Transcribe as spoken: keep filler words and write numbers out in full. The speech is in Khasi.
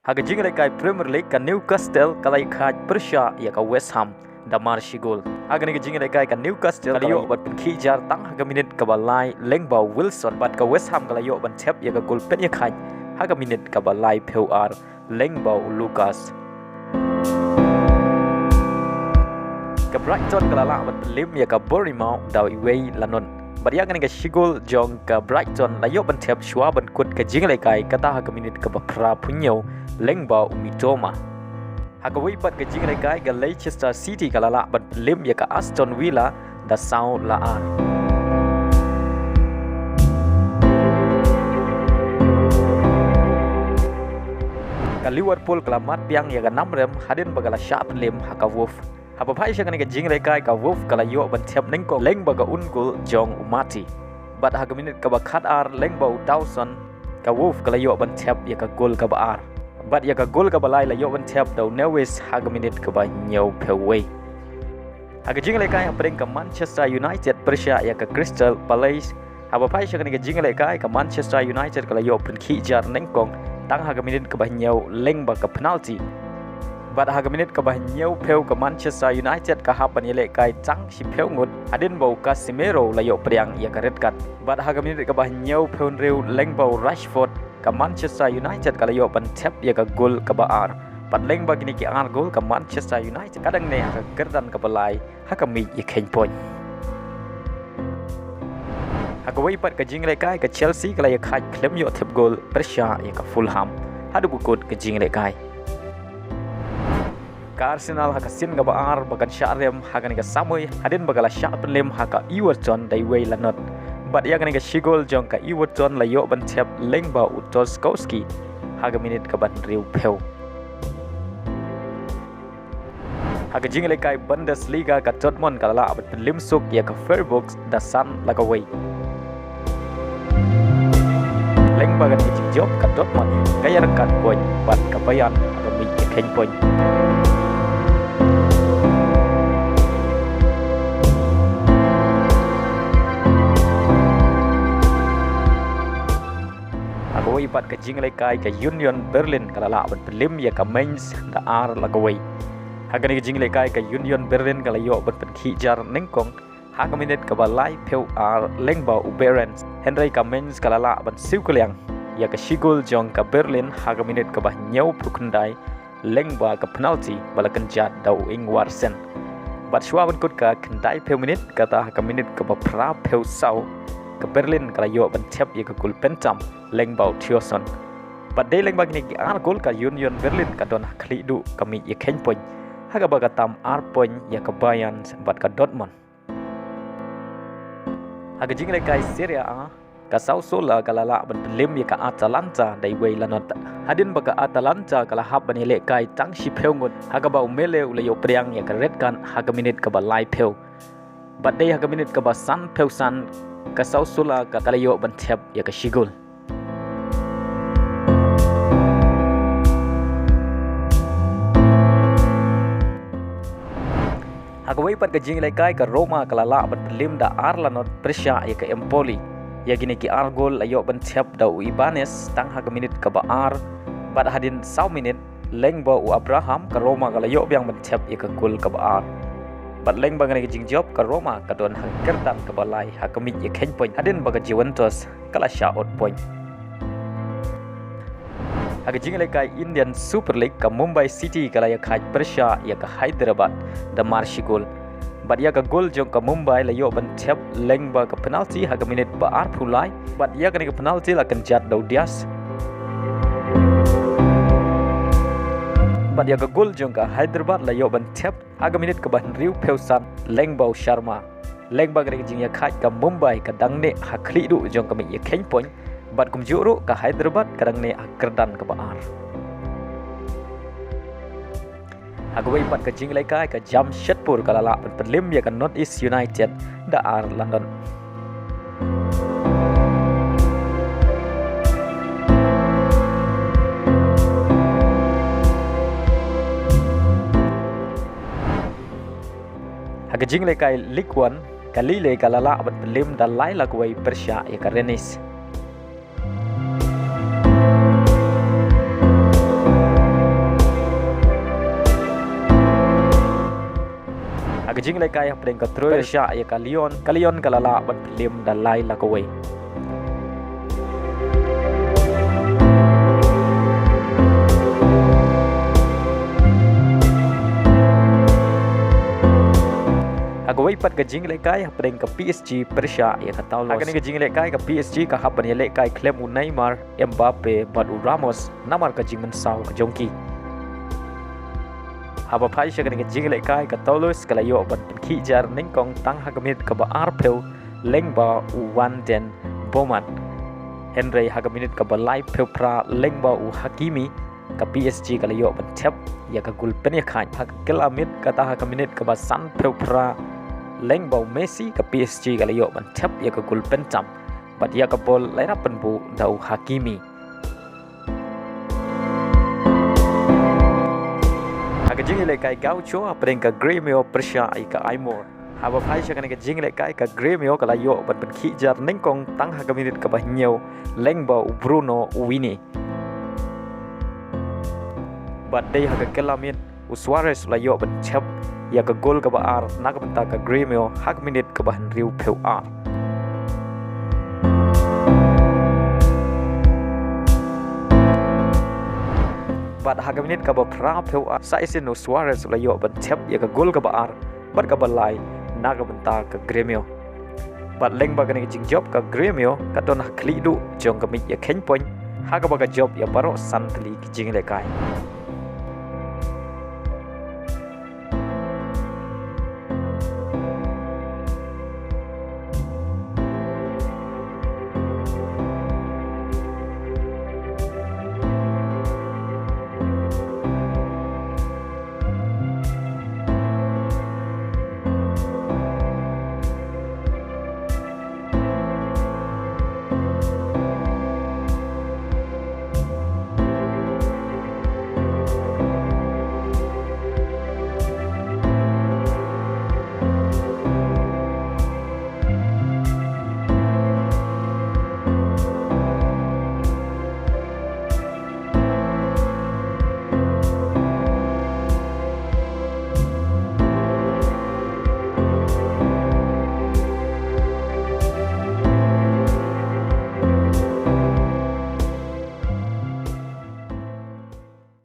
Ha ka jingïalehkai Premier League, ka Newcastle ka la ïakhaid pyrshah ïa ka West Ham da mar shi gol. Ha kane ka jingïalehkai, ka Newcastle ka la ïoh ban pynkhih jar tang ha ka minit kaba lai lyngba u Wilson, bad ka West Ham ka la ïoh ban thep ïa ka gol pynïakhaid ha ka minit kaba laiphew ar lyngba u Lucas. Ka Brighton ka la lah ban pynrem ïa ka Bournemouth da iwei la nod. Bad ïa kane ka shi gol jong ka Brighton la ïoh ban thep shuwa ban kut ka jingïalehkai, kata ha ka minit kaba phra phew hynñiew lyngba u Mitoma. Ha kawei pat ka jingïalehkai, ka Leicester City ka la lah ban pynrem ïa ka Aston Villa da saw la ar. Ka Liverpool ka la mad biang ïa ka namrem hadien ba ka la shah pynrem ha ka Wolves. Haba phai sha kane ka jingïalehkai, ka Wolves ka la ïoh ban thep nyngkong lyngba ka un gol jong u Mati. Bad ha ka minit kaba khatar lyngba u Dawson, ka Wolves ka la ïoh ban thep ïa ka gol kaba ar. Bad ïa ka gol kaba lai la ïoh ban thep da u Neves ha ka minit kaba hynñiewphew wei. Ha ka jingïalehkai hapdeng ka Manchester United pyrshah ïa ka Crystal Palace, haba phai sha kane ka jingïalehkai, ka Manchester United ka la ïoh pynkhih jar nyngkong tang ha ka minit kaba hynñiew lyngba ka penalty. Bad ha ka minit kaba hynñiewphew, ka Manchester United ka hap ban ïalehkai tang shiphew ngut hadien ba u Casemiro u la ïoh pdiang ïa ka red card. Bad ha ka minit kaba hynñiewphew hynriew lyngba u Rashford, ka Manchester United ka la ïoh ban thep ïa ka gol kaba ar. Bad lyngba kine ki ar gol, ka Manchester United ka dang neh ha ka kyrdan kaba lai ha ka miej ïakheiñ point. Ha kawei pat ka jingïalehkai, ka Chelsea ka la ïakhaid khlem ïoh thep gol pyrshah ïa ka Fulham haduh ba kut ka jingïalehkai. Ka Arsenal ha ka sien kaba ar ba kan shah rem ha kane ka samoi hadien ba ka la shah pynrem ha ka Everton da iwei la nod. Bad ïa kane ka shi gol jong ka Everton la ïoh ban thep lyngba u Tarkowski ha ka minit kaba hynriewphew. Ha ka jingïalehkai Bundesliga, ka Dortmund ka la lah ban pynrem suk ïa ka Freiburg da san la kawei. Lyngba kane ka jingjop, ka Dortmund ka ïaryngkat point bad ka Bayern ha ka miej ïakheiñ point. Ha kawei pat ka jingïalehkai, ka Union Berlin ka la lah ban pynrem ïa ka Mainz da ar la kawei. Ha kane ka jingïalehkai, ka Union Berlin ka la ïoh ban pynkhih jar nyngkong ha ka minit kaba laiphew ar lyngba u Behrens. Hynrei ka Mainz ka la lah ban siew kylliang ïa ka shi gol jong ka Berlin ha ka minit kaba hynñiewphew khyndai lyngba ka penalty ba la kynjat da u Ingwersen. Bad shuwa ban kut ka khyndaiphew minit, kata ha ka minit kaba phraphew saw, ka Berlin ka la ïoh ban thep ïa ka gol pyntam lyngba u Thiaw Son. Bad dei lyngba kine ki ar gol, ka Union Berlin ka don ha khlieh duh ka miej ïakheiñ point, ha kaba ka tam ar point ïa ka Bayern bad ka Dortmund. Ha ka jingïalehkai Serie A, ka Sassuolo ka la lah ban pynrem ïa ka Atalanta da iwei la nod. Hadien ba ka Atalanta ka la hap ban ïalehkai tang shiphew ngut, ha kaba u Mele u la ïoh pdiang ïa ka red card ha ka minit kaba laiphew. Bad dei ha ka minit kaba sanphew san, ka Sassuolo ka, ka la ïoh ban thep ïa ka shi gol. Ha kawei pat ka jingïalehkai, ka Roma ka la lah ban pynrem da ar la nod pyrshah ïa ka Empoli. Ïa kine ki ar gol la ïoh ban thep da u Ibanez tang ha ka minit kaba ar. Bad hadien saw minit, lyngba u Abraham, ka Roma ka la ïoh biang ban thep ïa ka gol kaba ar. Bad lyngba kane ka jingjop, ka Roma ka don ha ka kyrdan kaba lai ha ka miej ïakheiñ point, hadien ba ka Juventus ka la shah ot point. Ha ka jingïalehkai Indian Super League, ka Mumbai City ka la ïakhaid pyrshah ïa ka Hyderabad da mar shi gol. Bad ïa ka gol jong ka Mumbai la ïoh ban thep lyngba ka penalty ha ka minit ba arphew lai. Bad ïa kane ka penalty la kynjat da u Diaz. Bad ïa ka gol jong ka Hyderabad la ïoh ban thep ha ka minit kaba hynriewphew san lyngba u Sharma. Lyngba kane ka jingïakhaid, ka Mumbai ka dang neh ha khlieh duh jong ka miej ïakheiñ point, bad kumjuh ruh ka Hyderabad ka dang neh ha kyrdan kaba ar. Ha kawei pat ka jingïalehkai, ka Jamshedpur ka la lah ban pynrem ïa ka North East United da ar la nod. Ha ka jingïalehkai Ligue One, ka Lille ka la lah ban pynrem da lai la kawei pyrshah ïa ka Rennes. Ka jinglehkai hapdeng ka Troyes pyrshah ïa ka Lyon, ka Lyon ka la lah ban pynliem da lai la kawei. Ha kawei pat ka jinglehkai hapdeng ka P S G pyrshah ïa ka Toulouse. Ha kane ka jinglehkai ka P S G ka hap ban ïalehkai khlem u Neymar, Mbappe bad u Ramos namar ka jingmynsaw ka jong ki. Haba phai sha kane ka jinglehkai ka Toulouse ka la ïoh ban pynkhih jar nyngkong tang ha ka minit kaba arphew lyngba u Van den Boomen. Hynrei ha ka minit kaba laiphew phra lyngba u Hakimi, ka P S G ka la ïoh ban thep ïa ka gol pynïakhaid. Ha ka kylla miet kata ha ka minit kaba sanphew phra lyngba u Messi, ka P S G ka la ïoh ban thep ïa ka gol pyntam bad ïa ka bol la ïarap pynbuh da u Hakimi. Ha ka jingïalehkai Gaucho hapdeng ka Gremio pyrshah ïa ka Aimore. Haba phai sha kane ka jinglehkai ka Gremio ka la ïoh ban pynkhih jar nyngkong tang ha ka minit kaba hynñiew lyngba u Bruno Uini. Bad dei ha ka kylla miet u Suarez la ïoh ban thep ïa ka gol kaba ar na ka bynta ka Gremio ha ka minit kaba hynriewphew ar. Bad ha ka minit kaba phraphew ar sa shisien u Suarez la ïoh ban thep ïa ka gol kaba ar bad kaba lai na ka bynta ka Gremio. Bad lyngba kane ka jingjop ka Gremio ka don ha khlieh duh jong ka miej ïakheiñ point ha kaba ka jop ïa baroh san tylli ki jinglehkai.